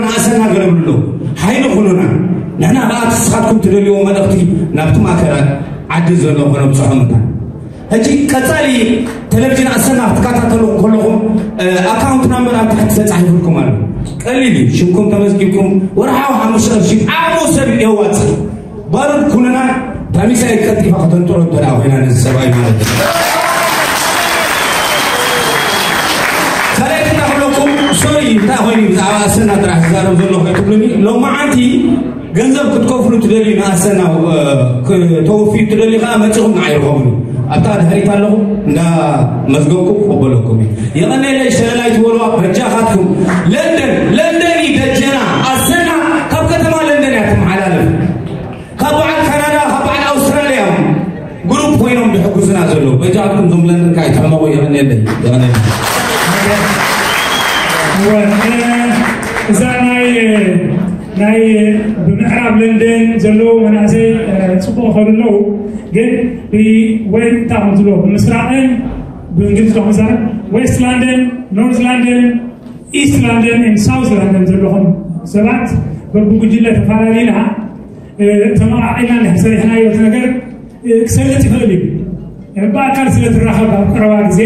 ንኣሰና ገለብሉ። ሓይሊ ኩኑና። ንሕና ከኣ ንስኻትኩም ትደልይዎ መልእኽቲ ናብቲ ማእከላት ዓዲ ዘሎ ከነብጽሖም ኢና። ሕጂ ቀጻሊ ቴሌቪዥን ኣሰና ክትከታተሉ ከለኹም፣ እ፣ ኣካውንት ናምበር ኣብ ታሕቲ ተጻሒፉልኩም ኣሎ። ቀሊል እዩ። ሽምኩም ተመዝጊብኩም ወርሓዊ ሓሙሽተ ቅርሺ ዓቕሙ ሰብ የዋጽእ። ባሩድ ኩንና፣ እታ ሚሳኤል ቀልጢፋ ከተንጥሮ እንተ ደኣ ኮይና ነዚ ሰብኣይ ማለት እዩ። ካልኣይቲ እንታይ ክብለኩም፣ ሶሪ፣ እንታይ ኮይኑ ብዛዕባ ኣሰና ጥራሕ ዝዛረብ ዘለኹ ኣይትብሉኒ። ሎማዓንቲ ገንዘብ ክትከፍሉ ትደልዩ፣ ንኣሰና፣ እ፣ ክተወፍዩ ትደልዩ ከኣ መጺኹም ንዓይ ርኸቡኒ። ኣብታ ድሕሪት ኣለኹ፣ እንዳ መዝገብኩም ክቕበለኩም እዩ። የቐነለይ ሸለላይ ትበልዋ በጃኻትኩም። ለንደን፣ ለንደን እዩ ደጀና። ኣሰና ካብ ከተማ ለንደን እያ ትመሓላለፍ። ካብ በዓል ካናዳ፣ ካብ በዓል ኣውስትራልያ ግሩፕ ኮይኖም ዝሕግዙና ዘለዉ። በጃኹም ዞም ለንደን ከኣ ይትሕመቑ። የቐንየለይ፣ የቐንየለይ። እወ፣ እ፣ እዛ ናይ፣ ናይ ብምዕራብ ለንደን ዘለዉ መናእሰይ፣ እ፣ ጽቡቕ ይኸዱ ኣለዉ። ግን ብ-፣ ወይ እንታይ ከም ዝብሎ፣ ብምስራቕን ብእንግሊዝ ዶ ክዛረብ፣ ዌስት ለንደን፣ ኖርዝ ለንደን፣ ኢስት ለንደን ኤንድ ሳውዝ ለንደን ዘለኹም ሰባት በብጉጅለ ተፈላለዩና፣ እ፣ ተመቓቒልና እንድሕር ሰሪሕናዮ እቲ ነገር፣ እ፣ ክሰልጥ ይኽእል እዩ። እ፣ ብኣካል ስለ ትራኸብ ኣብ ቀረባ ግዜ፣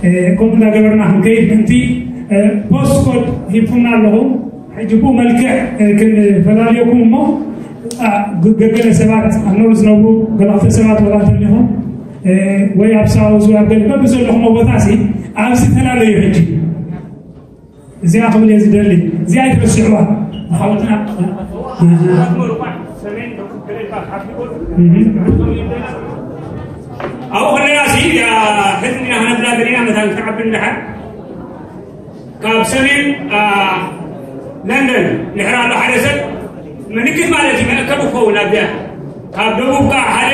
እ፣ ከምኡ እንዳገበርና ክንከይድ ምእንቲ፣ እ፣ ፖስት ኮድ ሂብኩምና ኣለኹ። ሕጂ ብኡ መልክዕ፣ እ፣ ክንፈላልየኩም እሞ፣ እ፣ ግ-፣ ገገለ ሰባት ኣብ ኖር ዝነብሩ ገለ ክልተ ሰባት ወላ እንተሊኹም፣ እ፣ ወይ ኣብ ሳውዝ ወይ ኣብ ገለ በብዘለኹም ቦታሲ ኣብዚ ተላለዩ ሕጂ። እዚኣ ክብል እየ ዝደሊ። እዚኣ ኣይትረስዕዋ። ሓውትና። እህ። ኣብኡ ከለና ሲ፣ ያ፣ ሕዚ ኢና ክነብላ ዘለና መታን ክትዓቢ ንድሓር። ካብ ሰሜን፣ ኣ፣ ለንደን ድሕር ኣሎ ሓደ ሰብ ምልክት ማለት እዩ፣ መእከቢ ክኸውን ኣብዚኣ። ካብ ደቡብ ከዓ ሓደ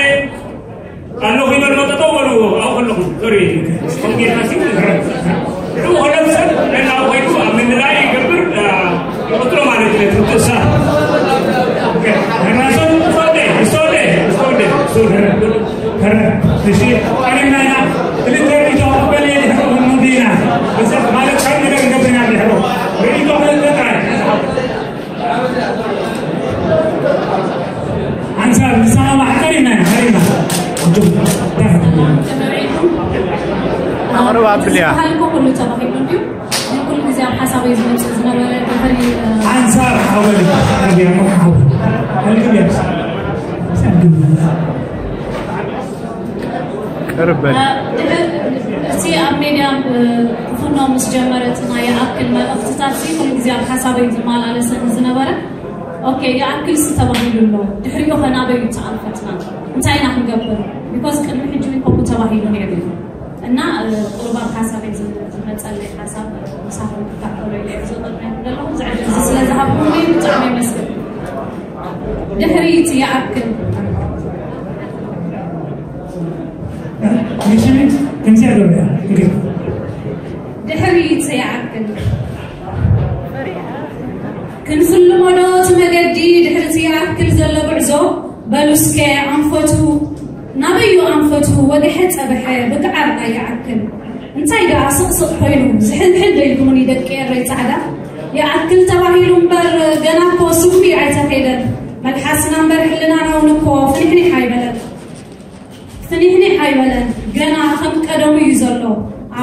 ኣሎ ይበልዎ፣ ጠጠው በሉ፣ ኣብኡ ከለኹም፣ ሶሪ። ኮሚቴ ፋሲል፣ ንዑ ከሎ ሰብ ነናው ኮይኑ ኣብ ምልላይ ይገብር፣ አ፣ ይቕጥሎ ማለት እዩ፣ ትንክሳ። ኦኬ። ሶሪ፣ ሶሪ፣ ሶሪ፣ ሶሪ፣ ሶሪ። እሺ፣ ቀሪብና ኢና። ክልተ ርኢቶ ክበል እየ ድሕሩ ክንምንዲ ኢና። እዚ ማለት ሰብ ነገር ንገብር ኢና ድሕሩ። ርኢቶ ክልተ ጥራይ። ኣንሳር ንሰማማዕ ቀሪብና ኢና፣ ቀሪብና። ኣቕርብ ኣብልያ። ዝበሃል እኮ ኩሉ ተባሂሉ እንድዩ። ግን ኩሉ ግዜ ኣብ ሓሳበይ ዝመጽእ ዝነበረ፣ በተለይ፣ እ፣ ኣንሳር ሓወል፣ ኣንሳር ሓወል። ኣልግብያ። ቅርብ በል። እ፣ ድሕር-፣ እቲ ኣብ ሜድያ፣ እ፣ ክፍኖ ምስ ጀመረ እቲ ናይ ይኣክል መልእኽትታት ሲ ኩሉ ግዜ ኣብ ሓሳበይ ዝመላለሰኒ ዝነበረ፣ ኦኬ፣ ይኣክል ሲ ተባሂሉ ኣሎ። ድሕሪኡ ኸ ናበይ እዩ ተኣልፈትና? እንታይ ኢና ክንገብር? ቢኮዝ ቅድሚ ሕጂ እውን ከምኡ ተባሂሉ ነይሩ እዩ። እና፣ እ፣ ቁሩብ ኣብ ሓሳበይ ዝ-፣ ዝመጸለይ ሓሳብ ምሳኹም ክካፈሎ ኢለ እየ እዚ ቅድሚያ ዘለኹ። እዚ ዕድል እዚ ስለ ዝሃብኩምኒ ብጣዕሚ የመስግን። ድሕሪት ይኣክል። ንሽሚት ከምዚኣ ገብያ። ድሕሪት ይኣክል። ክንፍልሞ ዶ እቲ መገዲ ድሕሪት ይኣክል ዘሎ ጉዕዞ? በሉ እስከ ኣንፈቱ ናበዩ ኣንፈቱ ወግሐ ጸብሐ ብግዓር ናይ ይኣክል። እንታይ ደኣ ስቕስቕ ኮይኑ ዝሕንሕን ዶ ኢልኩምኒ ደቂ ኤረይ ጻዕዳ? ይኣክል ተባሂሉ እምበር ገና እኮ ስጉሚ ኣይተኸይደን። መልሓስና እምበር ሕልናና እውን እኮ ፍንሕኒሕ ኣይበለን። ፍንሕኒሕ ኣይበለን። ገና ከም ቀደሙ እዩ ዘሎ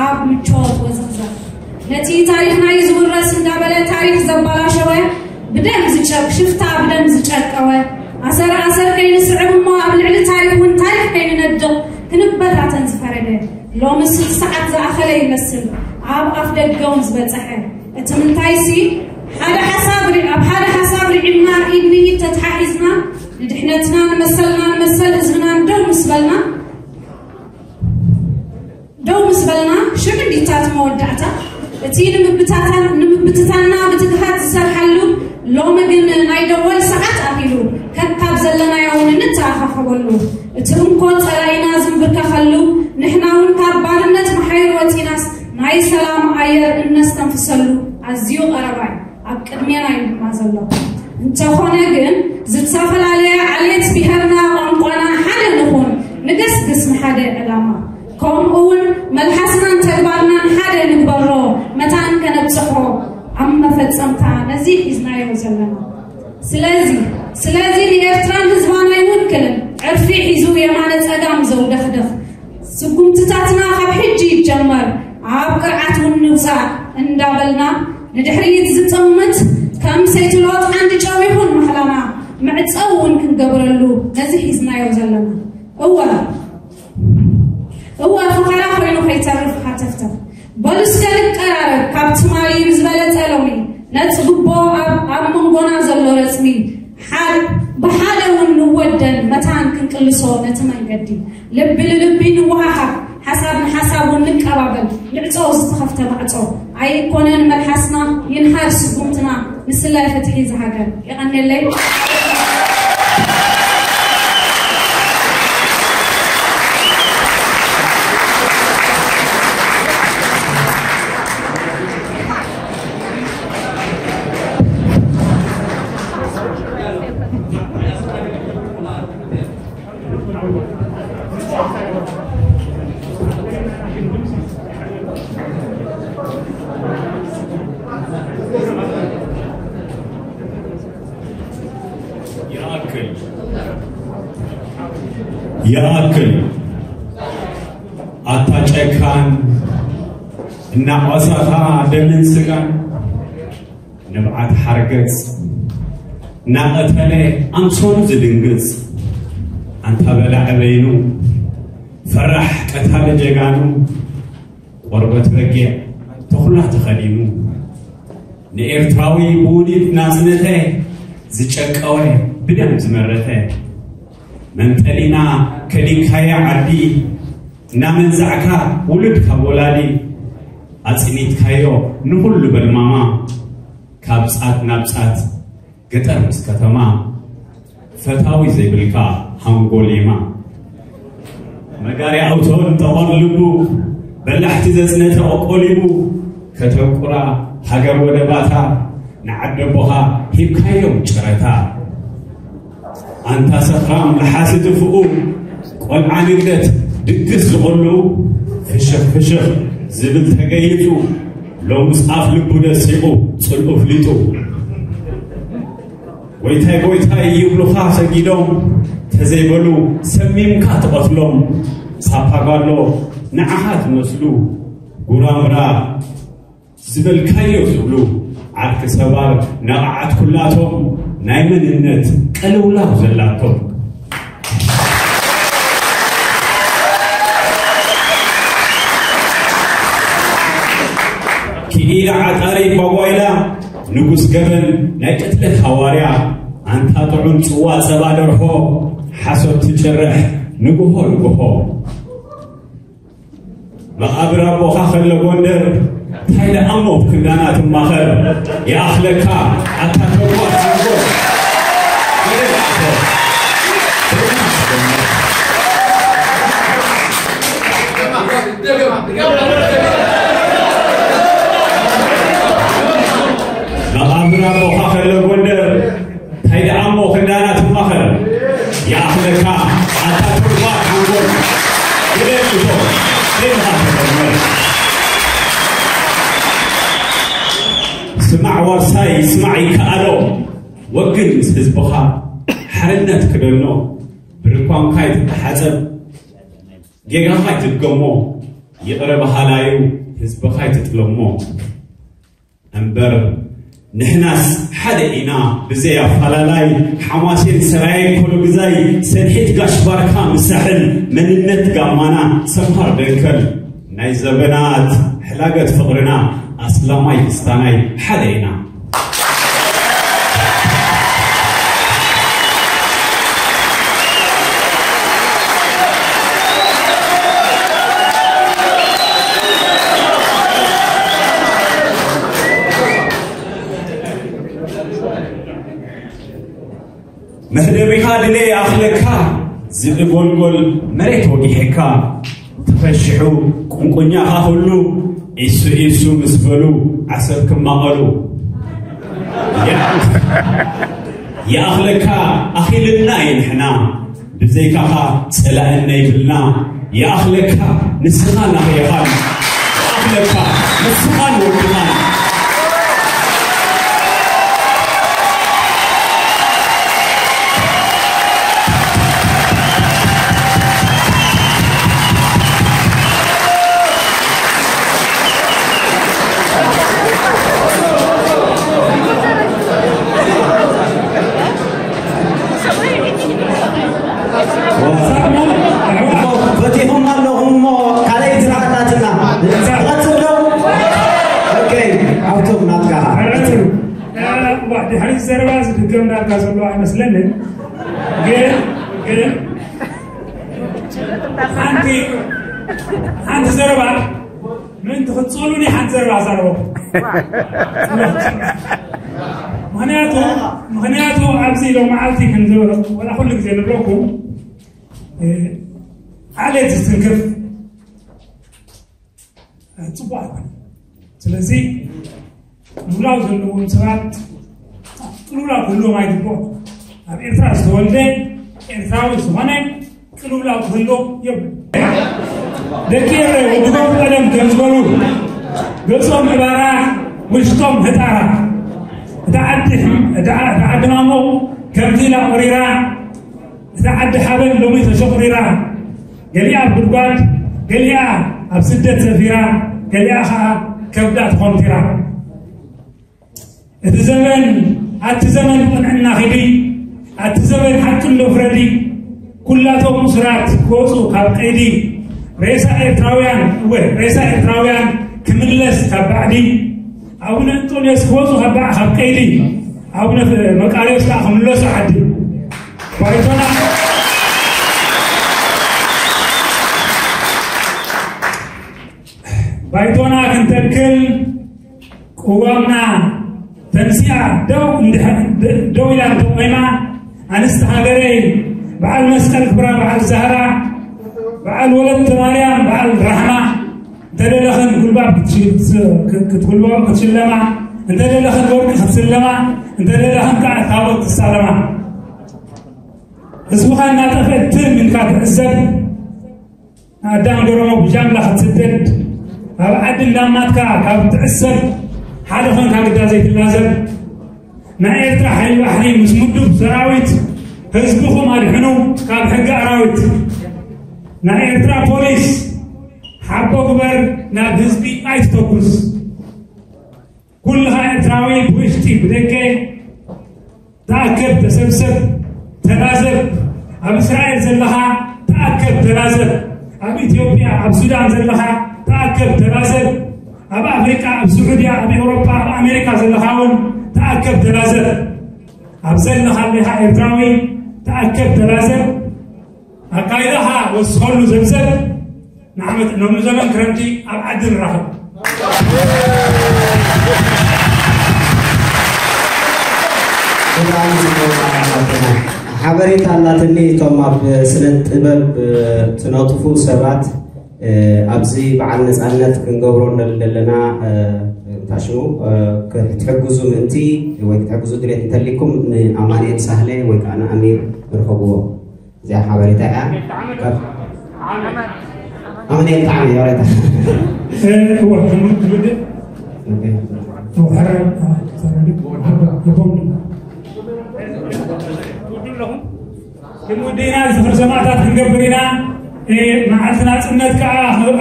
ኣብ ምቾት ወዘኽዘኽ። ነቲ ታሪኽና እዩ ዝውረስ እንዳበለ ታሪኽ ዘባላሸወ፣ ብደም ዝጨቅ-፣ ሽፍታ ብደም ዝጨቀወ፣ ኣሰር ኣሰር ከይንስዕብ እሞ ኣብ ልዕሊ ታሪኽ እውን ታሪኽ ከይንነድቕ ክንበታተን ዝፈረደ፣ ሎምስ እቲ ሰዓት ዝኣኸለ ይመስል ኣብ ኣፍ ደገ እውን ዝበጸሐ። እቲ ምንታይሲ፣ ሓደ ሓሳብ ሪ-፣ ኣብ ሓደ ሓሳብ ርዒምና ኢድ ንኢድ ተተሓሒዝና፣ ንድሕነትና ንመሰልና ንመሰል ህዝብናን ደው ምስ በልና፣ ደው ምስ በልና፣ ሽዑ እንዲታት መወዳእታ፣ እቲ ንምብታታን-፣ ንምብትታንና ብትግሃት ዝሰርሓሉ፣ ሎሚ ግን ናይ ደወል ሰዓት ኣኺሉ፣ ከካብ ዘለናዮ እውን እንተኣኻኸበሉ፣ እቲ እንኮ ጸላኢና ዝንብርከኸሉ፣ ንሕና እውን ካብ ባርነት መሓይር ወጺናስ ናይ ሰላም ኣየር እነስተንፍሰሉ ኣዝዩ ቀረባ እዩ። ኣብ ቅድሜና እዩ ድማ ዘሎ። እንተኾነ ግን ዝተፈላለያ ዓሌት ብሄርና፣ ቋንቋና ሓደ ንኹን፣ ንገስግስ ንሓደ ዕላማ። ከምኡ እውን መልሓስናን ተግባርናን ሓደ ንግበሮ፣ መታን ከነብጽሖ ኣብ መፍ-፣ ፈጸምታ ነዚ ሒዝናዮ ዘለና። ስለዚ ስለዚ ንኤርትራን ህዝባን ኣይውክልን። ዕርፊ ሒዙ የማነ ጸጋም ዘውደኽደኽ ስጉምትታትና ካብ ሕጂ ይጀመር፣ ኣብ ቅርዓት እውን ንውጻእ እንዳበልና ንድሕሪት ዝጥምት ከም ሰይትሎት ዓንዲ ጨው ይኹን ማሕላና፣ መዕጸዊ እውን ክንገብረሉ ነዚ ሒዝናዮ ዘለና። እወ እወ ፈኸራ ኮይኑ ከይተርፍ ሃተፍተፍ። በሉ እስከ ንቀራረብ ካብ ትማሊ ብዝበለጸ ሎሚ ነጽብቦ ኣብ ኣብ መንጎና ዘሎ ረጽሚ ሓ- ብሓደ እውን ንወደን መታን ክንቅልሶ ነቲ መንገዲ ልቢ ንልቢ ንወሃሃብ ሓሳብ ንሓሳብ እውን ንቀባበል ንዕጾ ዝተኸፍተ ማዕጾ ኣይኮነን መልሓስና ይንሃር ስጉምትና ንስለ ፍትሒ ዝሃገር የቐንየለይ። ይኣክል ይኣክል ኣታ ጨካን እናቆሰኻ ደምን ስጋን ንብዓት ሓርገጽ እናቐተለ ኣምሶኑ ዝድንግጽ ኣንታ በላዕ በይኑ ፈራሕ ቀታሊ ጀጋኑ ቆርበት በጊዕ ተኹላ ተኸዲኑ ንኤርትራዊ ብውዲት ናጽነተ ዝጨቀወ ብደም ዝመረተ መንጠሊና ከዲንካያ ዓዲ እናመንዛዕካ ውሉድ ካብ ወላዲ ኣጽኒትካዮ ንኹሉ በልማማ ካብ ጻት ናብ ጻት ገጠር ምስ ከተማ ፈታዊ ዘይብልካ ሃንጎሊማ መጋሪ ኣውቶን ጠቖር ልቡ በላሕቲ ዘጽነተ ቆቆሊቡ ከተንቁራ ሃገር ወደባታ ንዓደቦኻ ሂብካዮም ጨረታ ኣንታ ሰኽራም ለሓሲ ትፍኡ ቆልዓ ንግደት ድግስ ዝቖሉ ፍሽኽ ፍሽኽ ዝብል ተገይጹ ሎምስ ኣፍ ልቡ ደሲቑ ጽልኡ ፍሊጡ ጎይታይ ጎይታይ ይብሉኻ ሰጊዶም ተዘይበሉ ሰሚምካ ትቐትሎም ሳፓጋሎ ንዓኻ ትመስሉ ጉራምራ ዝበልካዮ ዝብሉ ዓርኪ ሰባር ነቓዓት ኩላቶም ናይ መንነት ቀልውላው ዘላቶም ክኢላ ዓጣሪ ባጓይላ ንጉስ ገበን ናይ ቅትለት ሃዋርያ ኣንታ ጥዑም ጽዋ ጸባ ደርሆ ሓሶት ትጭርሕ ንግሆ ንግሆ መቓብር ኣቦኻ ከሎ ጎንደር እንታይ ደኣ እሞ ብክንዳና ትማኸር ይኣኽለካ ኣታ ተጓዝ ዝጎር መቓብር ኣቦኻ ከሎ ጎንደር እንታይ ደኣ እሞ ክንዳና ትማኸር ይኣኽለካ ኣታ ቱርባ ሓንጎል ግደል እቶ ከይድኻ ተመርመር ስማዕ ዋርሳይ ስማዕ ይከኣሎ ወግን ምስ ህዝብኻ ሓርነት ክደኖ ብርኳንካ ይትተሓጸብ ጌጋኻ ይትድገሞ ይቕረ በሃላዩ ህዝብኻ ይትጥለሞ እምበር ንሕናስ ሓደ ኢና ብዘይ ኣፋላላይ ሓማሴን ሰራየ ኮሎግዛይ ሰድሒት ጋሽ ባርካ ምሳሕል መንነት ጋማና ሰምሃር ደንከል ናይ ዘበናት ሕላገት ፍቕርና ኣስላማይ ክስታናይ ሓደ ኢና። መህደቢኻ ድለ ይኣኽለካ ዝብል ጎልጎል መሬት ወጊሕካ ተፈሽሑ ቁንቁኛኻ ኩሉ ኢሱ ኢሱ ምስ በሉ ዓሰብ ክማቐሉ ይኣኽለካ ኣኺልና እዩ ንሕና ብዘይካኻ ጸላእን ነይብልና ይኣኽለካ ንስኻን ኣኽየኻን ይኣኽለካ ንስኻን ወድኻን ገምዳካ ዘሎ ኣይመስለንን። ግን ግን ሓንቲ ሓንቲ ዘረባ ምእንቲ ክትፅሉኒ ሓንቲ ዘረባ ዛረበኩም። ምክንያቱ ምክንያቱ ኣብዚ ሎም መዓልቲ ክንዝበ ወላ ኩሉ ግዜ ንብለኩም ዓሌት ዝትንክፍ ፅቡቅ ኣይኮነ። ስለዚ ምውላው ዘለዎም ሰባት ቅልውላው ክህልዎም ኣይግብኦም። ኣብ ኤርትራ ዝተወልደ ኤርትራዊ ዝኾነ ቅልውላው ክህልዎም የብሉ። ደቂ ኤረ ወድጎም ቀደም ከም ዝበሉ ገጾም ዕባራ ውሽጦም ህጣራ። እታ ዓዲ እታ ዓዲ ማሞ ከምቲ ኢላ ቁሪራ እታ ዓዲ ሓበን ሎሚ ተሸቑሪራ። ገሊኣ ኣብ ጉድጓድ ገሊኣ ኣብ ስደት ሰፊራ። ገሊኣ ኸዓ ከብዳ ተኾምቲራ። እቲ ዘመን ኣቲ ዘመን ብቕንዕና ኺዲ ኣቲ ዘመን ሓቂ እንዶ ፍረዲ። ኩላቶም ሙስራት ክወፁ ካብ ቀይዲ ሬሳ ኤርትራውያን እወ ሬሳ ኤርትራውያን ክምለስ ካብ ባዕዲ። ኣቡነ እንጦንዮስ ክወፁ ካብ ባዕ ካብ ቀይዲ ኣቡነ መቃርዮስ ከዓ ክምለሱ ዓዲ። ባይቶና ባይቶና ክንተክል ቅዋምና ተንሲኣ ደው እንድሕር ደው ኢላ እንተቆይማ ኣንስቲ ሃገረይ በዓል መስቀል ክብራ በዓል ዛህራ በዓል ወለተ ማርያም በዓል ራሕማ እንተደለኽን ጉልባብ ክትጉልባብ ክትሽለማ እንተደለኽን ወርቂ ክትስለማ እንተደለኽን ከዓ ታቦት ትሳለማ። ህዝብኻ እናጠፍአ ትም ኢልካ ትዕዘብ። ኣዳም ገረሞ ብጃምላ ክትስደድ ኣብ ዓዲ እንዳማትካ ካብ ትዕሰብ ሓደ ኾንካ ግዳ ዘይትላዘብ። ናይ ኤርትራ ሓይሊ ባሕሪ ምስ ምዱብ ሰራዊት ህዝብኹም ኣድሕኑ ካብ ሕጊ ኣራዊት። ናይ ኤርትራ ፖሊስ ሓቦ ግበር ናብ ህዝቢ ኣይትተኩስ። ኩልኻ ኤርትራዊ ብውሽጢ ብደገ ተኣከብ ተሰብሰብ ተላዘብ። ኣብ እስራኤል ዘለኻ ተኣከብ ተላዘብ። ኣብ ኢትዮጵያ ኣብ ሱዳን ዘለኻ ተኣከብ ተላዘብ። ኣብ ኣፍሪቃ ኣብ ስዑድያ ኣብ ኤውሮጳ ኣብ ኣሜሪካ ዘለኻ እውን ተኣከብ ተላዘብ። ኣብ ዘለኻ ኣለኻ ኤርትራዊ ተኣከብ ተላዘብ። ኣካይዳኻ ወስኸሉ ዘብዘብ። ንዓመት ሎሚ ዘመን ክረምቲ ኣብ ዓዲ ንራኸብ። ሓበሬታ ኣላትኒ እቶም ኣብ ስነ ጥበብ ትነጥፉ ሰባት ኣብዚ በዓል ነፃነት ክንገብሮ ንደሊ ዘለና ታሽሙ ክትሕግዙ ምእንቲ ወይ ክትሕግዙ ድሌት እንተሊኩም ንኣማንኤል ሳህለ ወይ ከዓ ንኣሚር ንርኸብዎ። እዚኣ ሓበሬታ እያ። ኣማንኤል ጣዕሚ ወረታ። እወ ትውድእ ኦኬ። ተውሐረ ተረድእ ይቦም ይቦም ግን ወዲና ዝኽሪ ሰማዕታት ክንገብር ኢና። መዓልቲ ናፅነት ከዓ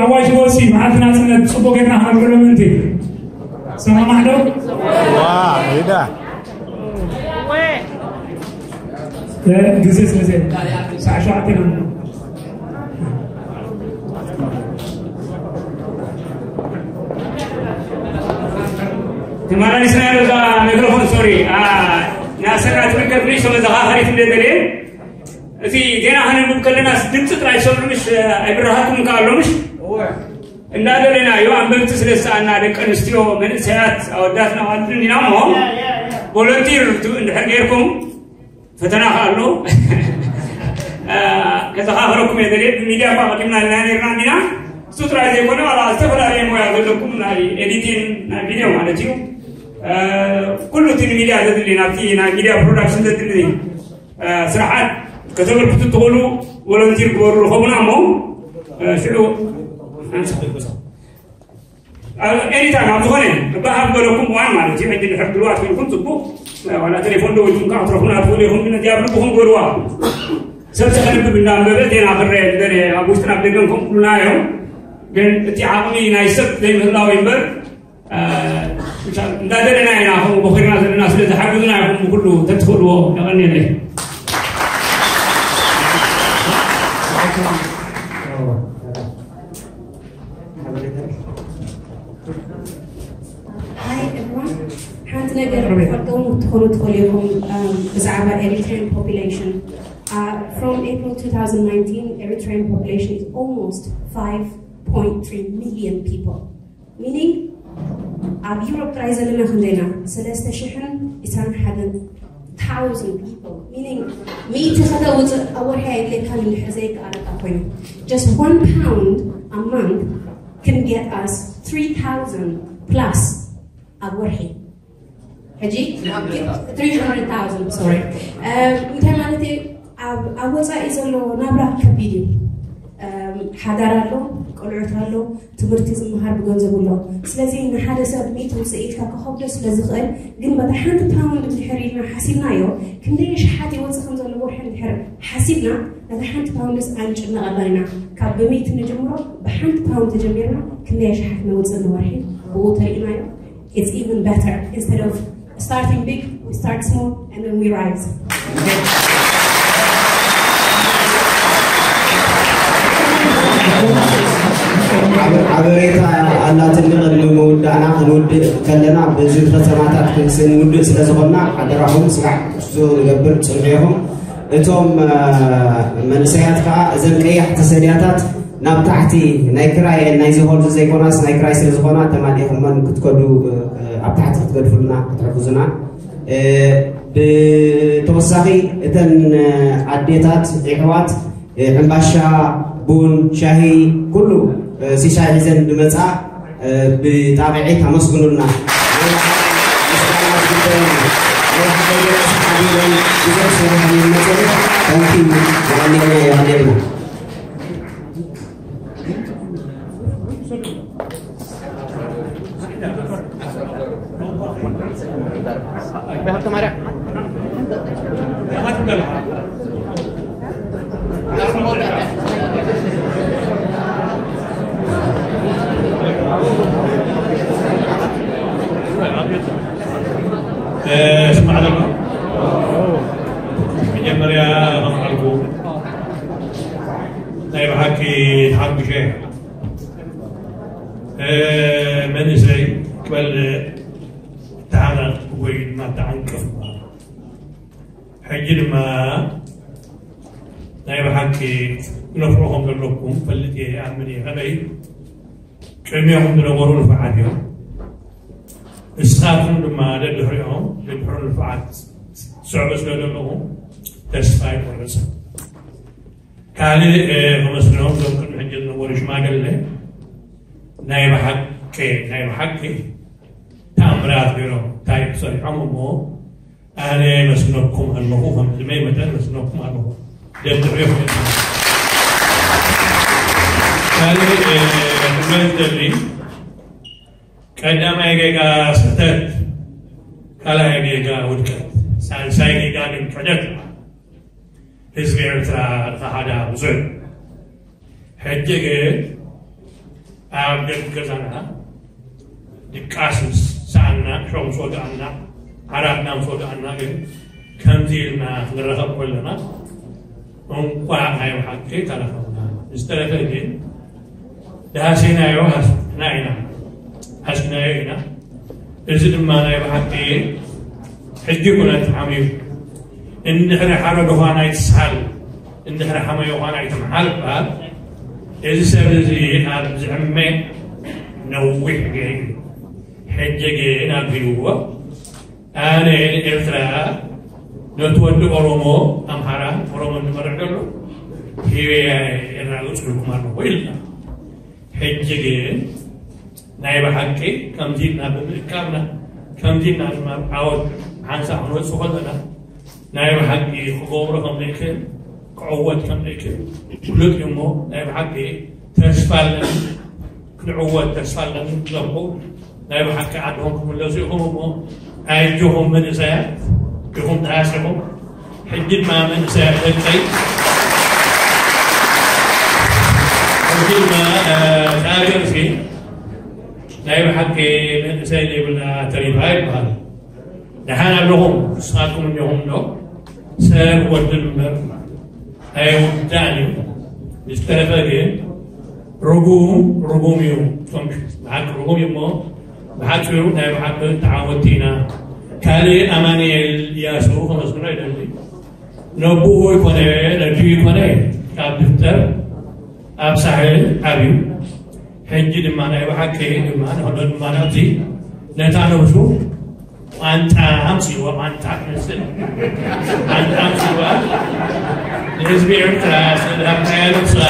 ኣዋጅ ወፂ መዓልቲ ናፅነት ፅቡቅ ጌርና ክነብረሉ ምእንቲ ሰማማዕ ዶ? ዋ ሄዳ ግዜ ስለዚ ሰዓ ሸውዓተ ኢና ተመላሊስና ያለዛ መይክሮፎን ሶሪ ናሰራ ትምልከት ንእሽቶ መዘኻኸሪት እንደገሌ እቲ ዜና ከነንብብ ከለና ድምፂ ጥራይ ሰምዑ ምሽ ኣይብረሃኩም ከ ኣሎ ምሽ እንዳደለና ዮ ኣንበብቲ ስለ ዝሰኣና ደቂ ኣንስትዮ መንእሰያት ኣወዳትና ማለት እንዲና እሞ ቮለንቲር እንድሕር ገይርኩም ፈተና ከ ኣሎ ከዘኻኽረኩም እየ ዘድየ ብሚድያ እኳ ቀዲምና ልና ነርና እንዲና እሱ ጥራይ ዘይኮነ ዋላ ዝተፈላለየ ሞያ ዘለኩም ናይ ኤዲቲን ናይ ቪድዮ ማለት እዩ ኩሉ እቲ ንሚድያ ዘድሊ ናብቲ ናይ ሚድያ ፕሮዳክሽን ዘድሊ ስርዓት ከተበርክቱ ትኽእሉ ቮለንቲር ግበሩ ርኸቡና እሞ ሽዑ ኤኒታይም ኣብ ዝኾነ እባ ኣብ በለኩም እዋን ማለት እዩ ሕጂ ድሕር ድልዋት ኮይንኩም ፅቡቅ ዋላ ቴሌፎን ደው ኢልኩም ከዓ ክትረኽቡና ትኽእሉ ኢኹም ግን እዚኣ ብልብኹም ግበርዋ ሰብ ተኸንብብ እንዳንበበ ዜና ክረየ ዝበለ ኣብ ውሽጥን ኣብ ደገን ከም ኩሉና እዮም ግን እቲ ዓቕሚ ናይ ሰብ ዘይምህላው እምበር እንዳደለና ኢና ከምኡ ቦኺርና ዘለና ስለ ዝሓግዙና ኢኹም ብኩሉ ተትኽእልዎ የቐንየለይ Hi everyone. ሓንቲ ናይ ትፈልጠው ትኾኑ ትኽእሉ ኢኹም። ብዛዕባ ኤሪትሪያን ፖፑሌሽን፣ from April two thousand nineteen, Eritrean population is almost five point three million people, meaning ኣብ ዩሮፕ ጥራይ ዘለና ክንደይና? ሰለስተ ሽሕን ዕስራን ሓደን thousand people, meaning ሚእቲ ከተውፅእ ኣብ ወርሒ ኣይድለካን እንድሕር ዘይከኣለካ ኮይኑ። Just one pound a month can get us three thousand plus ኣብ ወርሒ። ሕጂ three hundred thousand, sorry። እንታይ ማለት እዩ? ኣብ ወፃኢ ዘሎ ናብራ ከቢድ እዩ። ሓዳር ኣሎ፣ ቆልዑት ኣሎ፣ ትምህርቲ ዝመሃር ብገንዘቡ ኣሎ። ስለዚ ንሓደ ሰብ ሚእቲ ውፅእ ኢልካ ከኸብዶ ስለ ዝኽእል፣ ግን በታ ሓንቲ ፓውንድ እንድሕር ኢልና ሓሲብናዮ፣ ክንደይ ሸሓት ይወፅእ ከም ዘሎ ወርሒ እንድሕር ሓሲብና፣ ነታ ሓንቲ ፓውንድስ ኣይንጭነቐላን ኢና። ካብ ብሚእቲ ንጅምሮ፣ ብሓንቲ ፓውንድ ተጀሚርና ክንደይ ሸሓት ነውፅእ ንወርሒ ብኡ ተሪእናዮ። It's even better. Instead of starting big, we start small and then we rise. ሓበሬታ ኣላትኒ። ቅድሚ ምውዳእና ክንውድእ ከለና በዚ ፈፀማታት ስንውድእ ስለ ዝኾንና ሓደራኹም ስራሕ ንግበር ፅንሑ ኢኹም። እቶም መንእሰያት ከዓ እዘን ቀያሕቲ ሰድያታት ናብ ታሕቲ ናይ ክራይ ናይዚ ሆል ዘይኮናስ ናይ ክራይ ስለ ዝኾና ተማሊእኹመን ክትከዱ ኣብ ታሕቲ ክትገድፉልና ክትሕግዙና። ብተወሳኺ እተን ኣዴታት ይሕዋት ሕምባሻ፣ ቡን፣ ሻሂ፣ ኩሉ ሲሳይ ሒዘን ዝመፃ ብጣቕዒት ኣመስግኑልና። ስማዕ ዘሎ መጀመርያ ከማዕልኩ ናይ ብሓቂ ተሓጉሸ። መንእሰይ ክበልዕ ተዓነቕ ወይ ድማ ተዓንቅፍ ይበሃል። ሕጂ ድማ ናይ ብሓቂ ነፍዑ ከም ዘለኩም ፈልጥ እየ፣ ይኣምን እየ። ከመይ ቅድሚኦም ዝነበሩ ንፉዓት እዮም። ንስኻትኩም ድማ ደድሕሪኦም ደድሕሩ ንፉዓት ትስዕቡ ስለ ዘለኹም ተስፋ ኣይቆርፅን። ካልእ ከመስግኖም እዞም ቅድሚ ሕጂ ዝነበሩ ሽማግለ ናይ ብሓቂ ናይ ብሓቂ ተኣምራት ገይሮም እንታይ ሰሪሖም እሞ ኣነ መስነኩም ኣለኹ ከምዚ መይ መጠን መስነኩም ኣለኹ። ደድሕሪኹም ካልእ ክብሎ ዝደሊ ቀዳማይ ጌጋ ስሕተት፣ ካልኣይ ጌጋ ውድቀት፣ ሳልሳይ ጌጋ ግን ክሕደት። ህዝቢ ኤርትራ ዝኸሓዳ ብዙሕ። ሕጂ ግን ኣብ ደገ ገዛና ድቃስ ምስ ሰኣና፣ ሸው ምስ ወግኣና፣ ዓራትና ምስ ወግኣና ግን ከምዚ ኢልና ክንራኸብ ከለና እንቋዕ ናይ ብሓቂ ተራኸብና። ዝተረፈ ግን ደሃሲናዮ ሃስና ኢና፣ ሃሲናዮ ኢና። እዚ ድማ ናይ ብሓቂ ሕጂ ኩነት ሓምዩ እንድሕሪ ሓደ ድዃን ኣይትስሓል፣ እንድሕሪ ሓመዮ ኳን ኣይትምሓል ይበሃል። እዚ ሰብ እዚ ኣብ ዝዕመ ነዊሕ ገይሩ ሕጂ ግን ኣቢልዎ ኣነ ንኤርትራ ነቲ ወዲ ኦሮሞ ኣምሓራ ኦሮሞ እንመርሕ ዘሎ ሂበያ የራግፅልኩም ኣለኹ ኢልና። ሕጂ ግን ናይ ብሓቂ ከምዚ ኢልና ብምእካብና ከምዚ ኢልና ድማ ዓወት ሓንሳእ ክንወፅእ ከለና ናይ ብሓቂ ክገብሮ ከም ዘይክእል ክዕወት ከም ዘይክእል ፍሉጥ እዩ እሞ ናይ ብሓቂ ተስፋ ኣለኒ። ክንዕወት ተስፋ ኣለኒ። ትነብሑ ናይ ብሓቂ ዓድኹም ክምለሱ ኢኹም እሞ ኣጆኹም መንእሰያት ኢኹም ተሃሲኹም። ሕጂ ድማ መንእሰያት ደቀይ ሕጂ ድማ ሃገር ሲ ናይ ብሓቂ መንእሰይ ዘይብላ ተሪፋ ይበሃል። ደሓን ኣለኹም ንስኻትኩም እኒኹም ዶ ሰብ ወድን እምበር ኣይውዳእን እዩ። ዝተረፈ ግን ርጉም ርጉም እዩ። እቶም ብሓቂ ርጉም እዩ እሞ ብሓፂሩ ናይ ብሓቂ ተዓወቲ ኢና። ካልእ ኣማኑኤል እያሱ ከመስግኖ ይደሊ። ነቦኡ ይኮነ ነዲኡ ይኮነ ካብ ድፍጠር ኣብ ሳሕል ዓብዩ። ሕጂ ድማ ናይ ብሓቂ ድማ ንክዶ ድማ ናብዚ ነታ ነብሱ ቋንጣ ኣምፅእዋ፣ ቋንጣ ትመስል ቋንጣ ኣምፅእዋ። ንህዝቢ ኤርትራ ስለዝሃብካያ ነብስኻ፣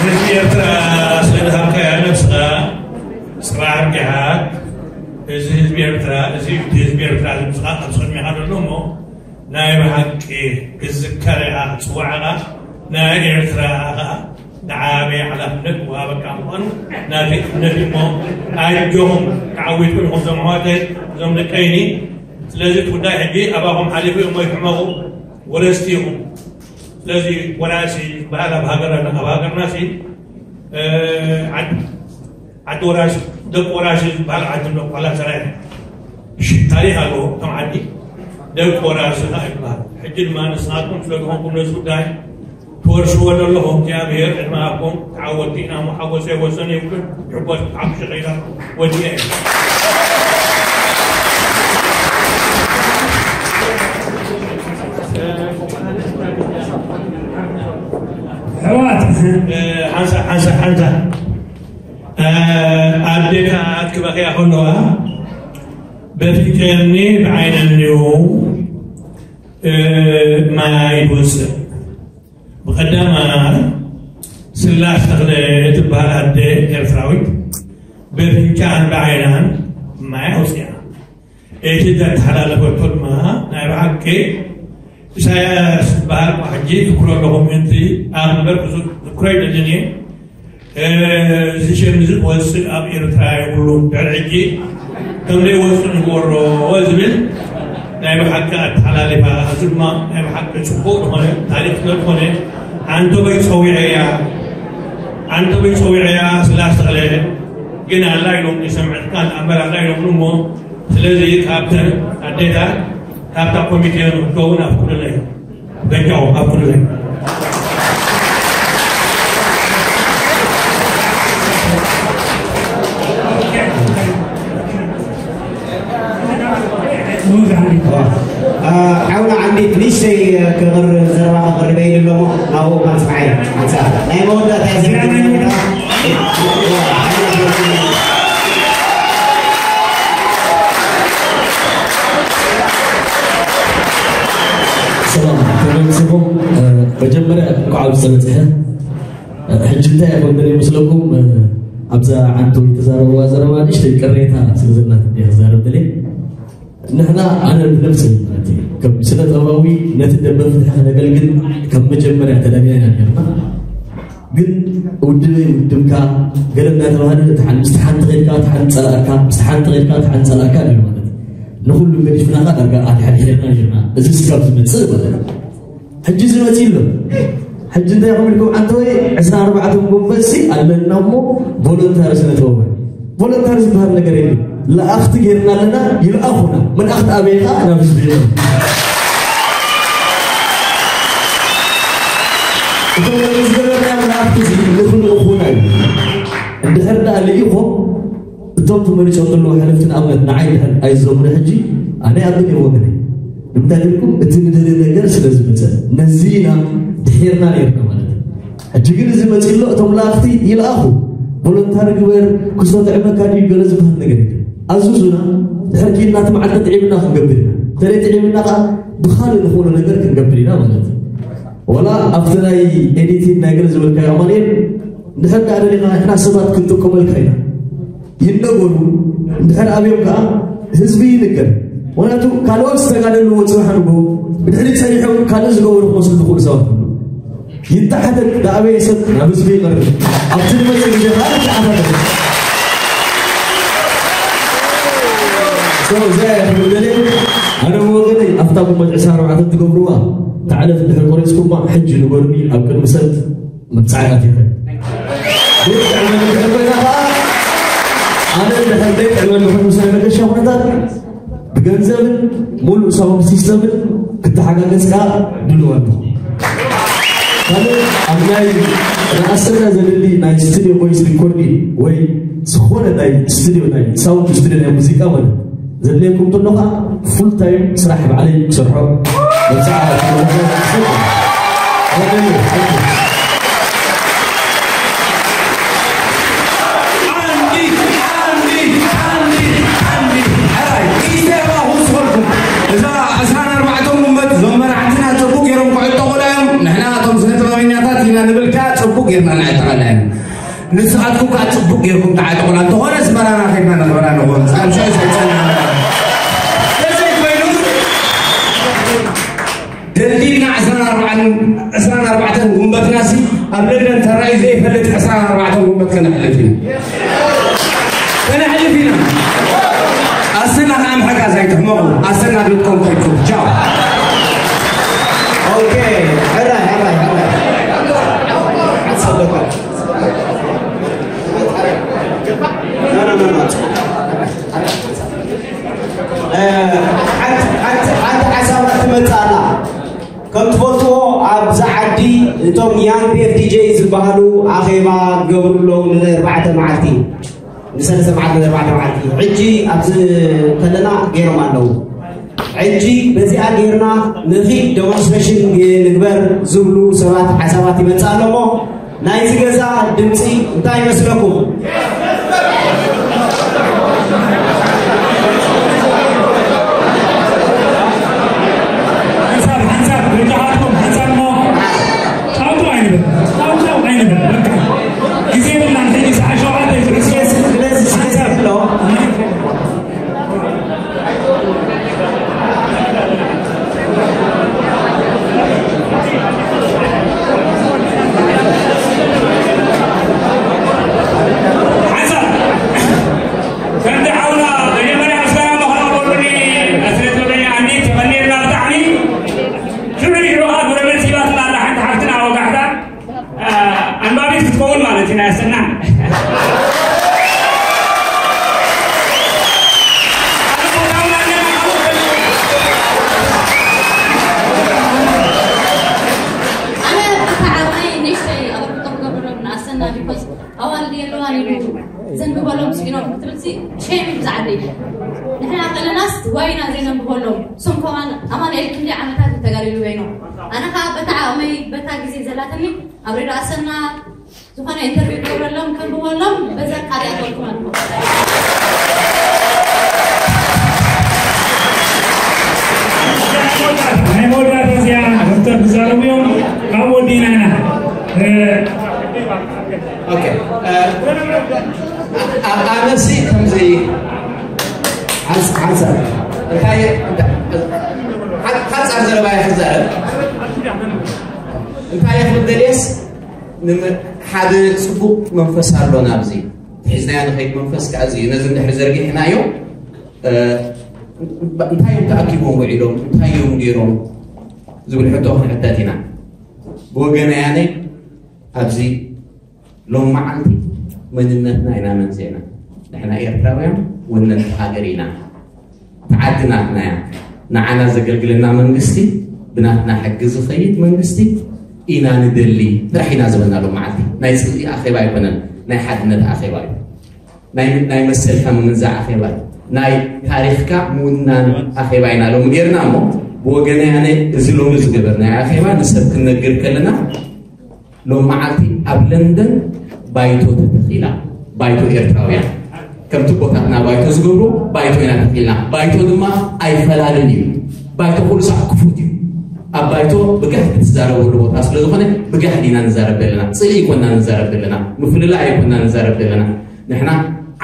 ንህዝቢ ኤርትራ ስለዝሃብካያ ነብስኻ፣ ጽባሕ ርጊሓት። እዚ ህዝቢ ኤርትራ፣ እዚ ህዝቢ ኤርትራ፣ እዚ ምስኻ ኣብ ቅድሚኻ ዘሎ እሞ ናይ ብሓቂ ክዝከር ኢኻ፣ ክጽዋዕ ኢኻ። ናይ ኤርትራ ኢኻ። ንዓበይ ሓላፍነት ወሃበካ ምዃኑ ናተይ እምነት እዩ እሞ፣ ኣጆኹም፣ ተዓዊትኩም ኢኹም እዞም ኣሕዋተይ፣ እዞም ደቀይኒ። ስለዚ እቲ ጉዳይ ሕጂ ኣባኹም ሓሊፉ እሞ ይሕመቑ፣ ወረስቲ ኢኹም። ስለዚ ወራሲ ዝበሃል ኣብ ሃገርና፣ ኣብ ሃገርና ሲ፣ እ፣ ዓድ-፣ ዓዲ ወራሲ፣ ደቂ ወራሲ ዝበሃል ዓዲ ኣሎ፣ ዋላ ሰራይ። እሺ፣ ታሪኽ ኣለዎ፣ እቶም ዓዲ ደቂ ወራሲ ኸዓ ይበሃል። ሕጂ ድማ ንስኻትኩም ስለ ዝኾንኩም ነዚ ጉዳይ ትወርስዎ ዘለኹም እግዚኣብሔር ዕድመ ሃብኩም፣ ተዓወትቲ ኢና እሞ ሓጎሰይ ወሰን የብሉን። ይሕጎስ ብሓቂ ሸኺላ ወዲኤ። ኣሕዋት፣ ሓንሳ፣ ሓንሳ፣ ሓንሳ። ኣዴታት ክበኽያ ከለዋ በፍንጨኒ ብዓይነን እዩ፣ እ፣ ማይ ይወፅእ። ብቐዳማ ስላሽ ተኽለ ትበሃል ኣደ ኤርትራዊት በፍንጫን ብዓይናን ማይ ኣውፅኣ። እቲ ዘተሓላለፈቶ ድማ ናይ ብሓቂ ኢሳያስ ዝበሃል እኳ ሕጂ ዝክሮ ኣለኹ ምእንቲ ኣኽበር ዝክሮ ይደልን እየ። እ፣ እዚ ሸም እዚ ክወፅእ ኣብ ኤርትራ የብሉን። ድሕሪ ሕጂ ከም ዘይወፅእ ንግበሮ ዝብል ናይ ብሓቂ ኣተሓላሊፋ፣ እዚ ድማ ናይ ብሓቂ ፅቡቕ ዝኾነ ታሪኽ ስለ ዝኾነ፣ ኣንቶበይ ፀዊዐያ፣ ኣንቶበይ ፀዊዐያ ስላስ ተኽለ ግን ኣላ ኢሎም ይሰምዐትካ፣ ንኣምበር ኣላ ኢሎም እሞ፣ ስለዚ ካብተን ኣዴታት ካብታ ኮሚቴ ንክትከውን ኣፍቅዱለይ። በጃኹም ኣፍቅዱለይ። ሓውና ዓንዲት ንእሽተይ ክቕር-፣ ዘረባ ክቕርበ ኢሉ ኣለሞ ናብኡ ማስምዓይ። ናይ መወዳእታ እያ። ሰላም ተመልስኹም። መጀመርያ እንኳዕ ኣብዚ ተበፅሐ። ሕጂ እንታይ ክብል ይመስለኩም? ኣብዛ ዓንቶ ዝተዛረብዋ ዘረባ ንእሽተይ ቅሬታ ስለ ዘላትኒ እየ ክዛረብ ደልየ። ንሕና፣ ኣነ ብነብሰይ ማለት እዩ፣ ከም ስነ ጥበባዊ ነቲ ደንበ ፍትሒ ከነገልግል ካብ መጀመርያ ተዳሊና ኢና ነርና። ግን ውድበይ ውድብካ ገለ እናተባህለ፣ እቲ ሓን-፣ ምስቲ ሓንቲ ኸይድካ እቲ ሓን ጸላእካ፣ ምስቲ ሓንቲ ኸይድካ እቲ ሓን ጸላእካ ነይሩ ማለት እዩ። ንኹሉ ገዲፍና ኸኣ ዳርጋ ኣድሓድሒርና ነርና። እዚ ስጋብ ዝመጽእ ማለት እዩ። ሕጂ ዝመጽእ ኣሎ። ሕጂ እንታይ ኢኹም ኢልኩም? ኣንተ ወይ ዕስራን ኣርባዕተን ጎንበስሲ ኣለና እሞ ቮለንታሪ ስነ ጥበባዊ። ቮለንታሪ ዝበሃል ነገር የለን። ለኣኽቲ ጌርና ኣለና፣ ይልኣኹና። መልኣኽቲ ኣበይ ኢኻ? ናብ ህዝቢ ኢኻ። እቶም ዝገበርና ለኣኽቲ እዚ ንኽልእኹና እዩ። እንድሕር ደኣ ልኢኹም፣ እቶም ተመሪጾም ዘለዉ ሕልፍቲ ንኣብነት ንዓይ እንድሕር ኣይዘሙኒ ሕጂ፣ ኣነ ኣብን እየ ወገነይ። ንምንታይ ኢልኩም? እቲ ንደልዮ ነገር ስለ ዝመጸ። ነዚ ኢና ድሒርና ነይርና ማለት እዩ። ሕጂ ግን እዚ መጺኡ ኣሎ፣ እቶም ለኣኽቲ ይልኣኹ። ቮለንታሪ ግበር፣ ክስቶ ጥዕመካ ድዩ ገለ ዝበሃል ነገር የለን። ኣዝዙና፣ ድሕር ኪድና እቲ መዓልቲ ጥዒምና ክንገብር ኢና። እንተዘይ ጥዒምና ከኣ ብኻልእ ንኽእሎ ነገር ክንገብር ኢና ማለት እዩ። ወላ ኣብቲ ናይ ኤዲቲንግ ናይ ገለ ዝበልካዮ ኣማኑኤል፣ እንድሕር ደኣ ደሊኻ ንሕና ሰባት ክንጥቀመልካ ኢና። ይነገሩ፣ እንድሕር ኣብዮም ከኣ ህዝቢ ይንገር። ምኽንያቱ ካልኦት ዝተጋደልዎ ጽባሕ ንግሆ ብድሕሪት ጸኒሖም ካልእ ዝገበሩ ክመስሉ ዝኽእሉ ሰባት ኣለዉ። ይተሓተት፣ ዝኣበየ ሰብ ናብ ህዝቢ ይቐርብ። ኣብቲ ዝመጽእ ግዜ ከኣ ይተሓታተት። So፣ እዚኣ እያ ክብል ደልየ። ኣነ ብወገነይ ኣብታ ጉንበት ዕስራን ኣርባዕተን ትገብርዋ፣ እታ ዕለት እንድሕር ቆሪጽኩማ ሕጂ ንገሩኒ ኣብ ቅድሚ ሰብ ምብጻሕ ኣቲኹ። ዘይጥዕመኒ እንድሕር ኮይና ከኣ፣ ኣነ እንድሕር ዘይጥዕመኒ ኮይኑ ምስ ናይ መገሻ ኩነታት፣ ብገንዘብን ሙሉእ ሳውንድ ሲስተምን ክተሓጋገዝ ከኣ ድሉው ኣለኹ። ካልእ ኣብ ናይ ንኣሰና ዘድሊ ናይ ስቱዲዮ ቮይስ ሪኮርዲንግ ወይ ዝኾነ ናይ ስቱዲዮ ናይ ሳውንድ ስቱዲዮ ናይ ሙዚቃ ማለት ዘድልየኩም እንተሎ ኸዓ ፉል ታይም ስራሕ ባዕለይ ክሰርሖ መብፅዓ እዛ ዕስራን ኣርባዕተን ጉንበት እዞም መራሕትና ጽቡቅ ገይሮም ክዕጠቑላ እዮም። ንሕና እቶም ስነ ጥበበኛታት ኢና ንብልካ ጽቡቅ ጌርና ንዕጠቐላ እዮም። ንስኻትኩም ከዓ ጽቡቅ ጌርኩም ተዓጠቑላ። እንተኾነ ኣስመራና ከድና ነኽብራ ንኾን። ሳልሳይ ሰልሰና ተዘይኮይኑ ደልዲልና ዕስራን ኣርባዕተን ጉንበትናሲ ኣብ ለንደን ተራእዩ ዘይፈልጥ ዕስራን ኣርባዕተን ጉንበት ከነሕልፍ ኢና። ከነሕልፍ ኢና። ኣሰና ከዓ ምሕጋዝ ኣይትሕመቑ። ኣሰና ዶት ኮም ከይድኩም። ቻው። ኦኬ። ሕራይ፣ ሕራይ፣ ሕራይ። ሓሳብ በቃ። ና፣ ና፣ ና፣ ና። እ፣ ሓንቲ፣ ሓንቲ፣ ሓንቲ ሓሳባት ትመጽእ ኣላ። ከም ትፈልጥዎ፣ ኣብዚ ዓዲ እቶም ያንግ ዴፍ ዲጄ ዝበሃሉ ኣኼባ ዝገብሩ ኣለዉ ንኣርባዕተ መዓልቲ፣ ንሰለስተ መዓልቲ፣ ንኣርባዕተ መዓልቲ። ሕጂ ኣብዚ ከለና ገይሮም ኣለዉ። ሕጂ በዚኣ ጌርና ንኺድ ዴሞንስትሬሽን ንግበር ዝብሉ ሰባት ሓሳባት ይመጽእ ኣሎ እሞ፣ ናይዚ ገዛ ድምፂ እንታይ ይመስለኩም? ሓንሳብ ሓንሳብ ደረጃኻትኩም ሓንሳብ እሞ ጫውጫው ኣይንበል፣ ጫውጫው ኣይንበል። በቃ ግዜ የብልናን። ሕጂ ሰዓት ሸውዓተ እዩ። ስለዚ ስለዚ ሓንሳብ ኣሎ። ሓንሳብ ከምቲ ዓውና መጀመርያ ምስጋና ምኽራብ ወሉኒ ስለ ዝበለኛ ኣንዲት ተቐኒልና ብጣዕሚ ሽዑ ሽዑ ከዓ ግብረ መልሲ ሂባትና ኣላ ሓንቲ ሓፍትና ወጋሕታ። ኣንባቢት ክትከውን ማለት እዩ ናይ ኣሰና። ኣነ ብተዓባይ ንእሽተይ ኣበርክቶ ክገብረሎም ንኣሰና because ኣዋልድ የለዋን ኢሉ ዘንብበሎም ስኢኖም ክትብል ሲ ሼም እዩ ብዛዕባ እዩ። ንሕና ከለናስ ዋይና ዘይነንብበሎም እሶም ከማን ኣማንኤል ክንደይ ዓመታት እዩ ተጋዲሉ በይኖም። ኣነ ከዓ በታ ዓቕመይ በታ ግዜ ዘላትኒ ኣብ ሬድዮ ኣሰና ዝኾነ ኢንተርቪው ክገብረሎም ከንብበሎም በዛ ቃል ያተወልኩም ኣለኹ። ናይ መወዳእታ እዚኣ ዶክተር ክዛረቡ እዮም። ካብ ወዲና ኢና። ኦኬ፣ እ፣ ኣ- ኣነሲ ከምዚ ሓንስ- ሓንሳብ እንታይ ሓ- ሓንሳብ ዘረባይ ክዛረብ እንታይ ክብል ደልየስ ንመ- ሓደ ጽቡቕ መንፈስ ኣሎና ኣብዚ ሒዝናዮ ንኸይድ መንፈስ ከዓ እዚ እዩ። ነዚ እንድሕር ዘርጊሕናዮ እ፣ እንታይ እዮም ተኣኪቦም ውዒሎም እንታይ እዮም ገይሮም ዝብል ሕቶ ክንሕተት ኢና። ብወገነይ ኣነ ኣብዚ ሎም መዓልቲ መንነትና ኢና መንዚዕና። ንሕና ኤርትራውያን ወነንቲ ሃገር ኢና። እቲ ዓዲ ናትና እያ። ንዓና ዘገልግለና መንግስቲ፣ ብናትና ሕጊ ዝኸይድ መንግስቲ ኢና ንደሊ ጥራሕ ኢና ዝበልና። ሎም መዓልቲ ናይ ጽልኢ ኣኼባ ኣይኮነን፣ ናይ ሓድነት ኣኼባ እዩ። ናይ ናይ መሰልካ ምምንዛዕ ኣኼባ እዩ። ናይ ታሪኽካ ምውናን ኣኼባ ኢና ሎሚ ጌርና። እሞ ብወገነይ ኣነ እዚ ሎሚ ዝገበርናዮ ኣኼባ ንሰብ ክንነግር ከለና ሎም መዓልቲ ኣብ ለንደን ባይቶ ተተኺላ፣ ባይቶ ኤርትራውያን ከምቲ ቦታትና ባይቶ ዝገብሩ ባይቶ ኢና ተኺልና። ባይቶ ድማ ኣይፈላልን እዩ። ባይቶ ኩሉ ሳዕ ክፉት እዩ። ኣብ ባይቶ ብጋህዲ ትዛረበሉ ቦታ ስለ ዝኾነ ብጋህዲ ኢና ንዛረብ ዘለና። ጽልኢ ኣይኮንና ንዛረብ ዘለና፣ ምፍልላይ ኣይኮንና ንዛረብ ዘለና። ንሕና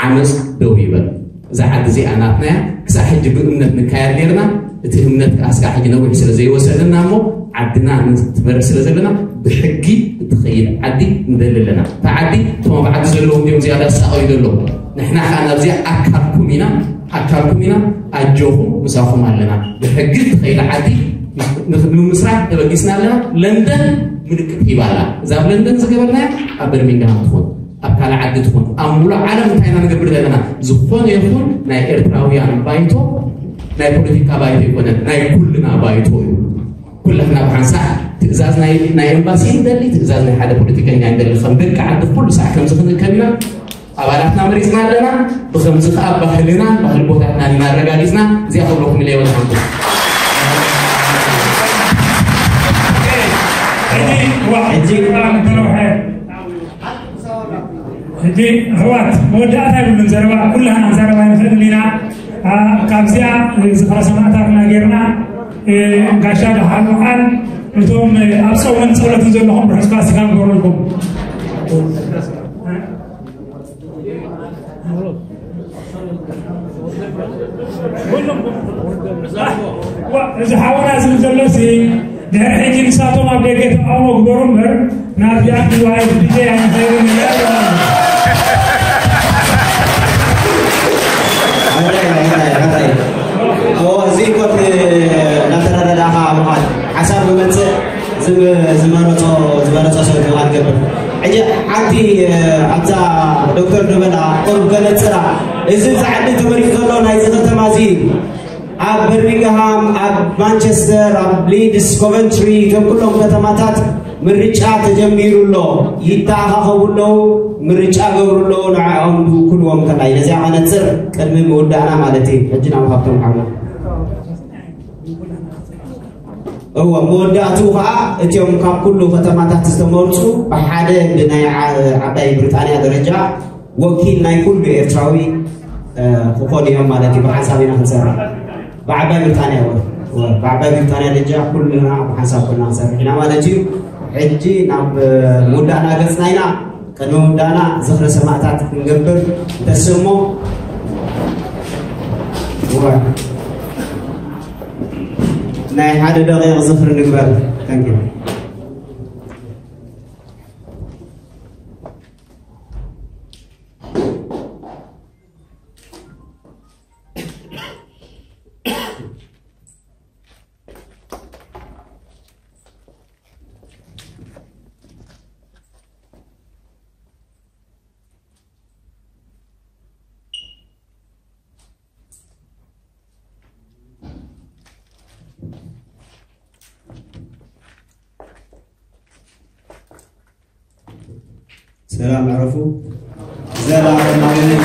ዓመፅ ደው ይበል። እዛ ዓዲ እዚኣ ናትና እያ። ክሳዕ ሕጂ ብእምነት ንካየድ ነርና። እቲ እምነት ከዓ እስካዕ ሕጂ ነዊሕ ስለ ዘይወሰደና እሞ ዓድና ንትመርሕ ስለ ዘለና ብሕጊ እትኸይድ ዓዲ ንደሊ ኣለና። እታ ዓዲ እቶም ኣብ ዓዲ ዘለዉ እንዲዮም ዝያዳ ዝሳቐዩ ዘለዉ። ንሕና ከዓ ናብዚኣ ኣካልኩም ኢና፣ ኣካልኩም ኢና፣ ኣጆኹም ምሳኹም ኣለና። ብሕጊ እትኸይድ ዓዲ ንምምስራት ተበጊስና ኣለና። ለንደን ምልክት ሂባ ኣላ። እዛ ኣብ ለንደን ዝገበርናያ ኣብ በርሚንግሃም ትኾን ኣብ ካልእ ዓዲ ትኹን ኣብ ሙሉእ ዓለም እንታይ ኢና ንገብር ዘለና? ዝኾነ ይኹን ናይ ኤርትራውያን ባይቶ ናይ ፖለቲካ ባይቶ ኣይኮነን፣ ናይ ኩልና ባይቶ እዩ። ኩላትና ብሓንሳእ ትእዛዝ ናይ ናይ ኤምባሲ ንደሊ፣ ትእዛዝ ናይ ሓደ ፖለቲከኛ ንደሊ። ከም ደቂ ዓዲ ኩሉ ሳዕ ከምዚ ክንርከብ ኢና። ኣባላትና መሪፅና ኣለና። ብከምዚ ከዓ ባህልና፣ ባህሊ ቦታትና ኢና ኣረጋጊፅና። እዚኣ ክብለኩም ኢለ እየ። ወድሓንኩም። ሕጂ ዋ ሕጂ ተረውሐ ሕጂ ኣሕዋት መወዳእታ የብሉን ዘረባ፣ ኩላህና ክንዛረብ ኣይንኽእልን ኢና። ኣ፣ ካብዚኣ ዝኽረ ሰማእታትና ጌርና፣ እ፣ ጋሻ በዓል በዓል እቶም ኣብ ጾምን ጸሎትን ዘለኹም ርሑስ ፋሲካ ግበረልኩም። ዋ፣ እዚ ሓውና ዝብል ዘሎ ሲ ድሕሪ ሕጂ ንሳቶም ኣብ ደገ ተቃውሞ ግበሩ እምበር ናብዚኣ ክዋየት ብዘይ ኣይንኸይድን እያ። ሕራይ ሕራይ ሕራይ። እዎ፣ እዚ ኮት እናተረዳዳእኻ ምዃን ሓሳብ ክመጽእ ዝም- ዝመረጾ ዝመረጾ ሰብ ምዃን ገብር። ሕጂ ሓንቲ ኣብዛ ዶክተር ዶበላ ቁሩብ ከነጽራ፣ እዚ ኣብዚ ዓዲ ተመሪጹ ዘሎ ናይዚ ከተማ እዚ ኣብ በርሚንግሃም፣ ኣብ ማንቸስተር፣ ኣብ ሊድስ፣ ኮቨንትሪ፣ እቶም ኩሎም ከተማታት ምርጫ ተጀሚሩ ኣሎ። ይተኣኻኸቡ ኣለዉ፣ ምርጫ ገብሩ ኣለዉ። ንዕኦም ክውክልዎም ከላይ ነዚኣ ከነጽር ቅድሚ ምውዳእና ማለት እዩ። ሕጂ ናብ ሃብቶም ሓውና። እወ፣ መወዳእትኡ ከዓ እቲኦም ካብ ኩሉ ከተማታት ዝተመርፁ ብሓደ ብናይ ዓ- ዓባይ ብሪጣንያ ደረጃ ወኪል ናይ ኩሉ ኤርትራዊ፣ እ፣ ክኾኑ እዮም ማለት እዩ። ብሓንሳብ ኢና ክንሰርሕ። ብዓባይ ብሪጣንያ፣ እወ፣ እወ፣ ብዓባይ ብሪጣንያ ደረጃ ኩልና ብሓንሳብ ኮይና ክንሰርሕ ኢና ማለት እዩ። ሕጂ ናብ፣ እ፣ ምውዳእና ገፅና ኢና። ቅድሚ ምውዳእና ዝኽሪ ሰማእታት ክንገብር እንተስእሞ፣ እወ፣ ናይ ሓደ ደቂቕ ዝኽሪ ንግበር። Thank you። ሰላም ዕረፉ። ዘላለም ኣሜን።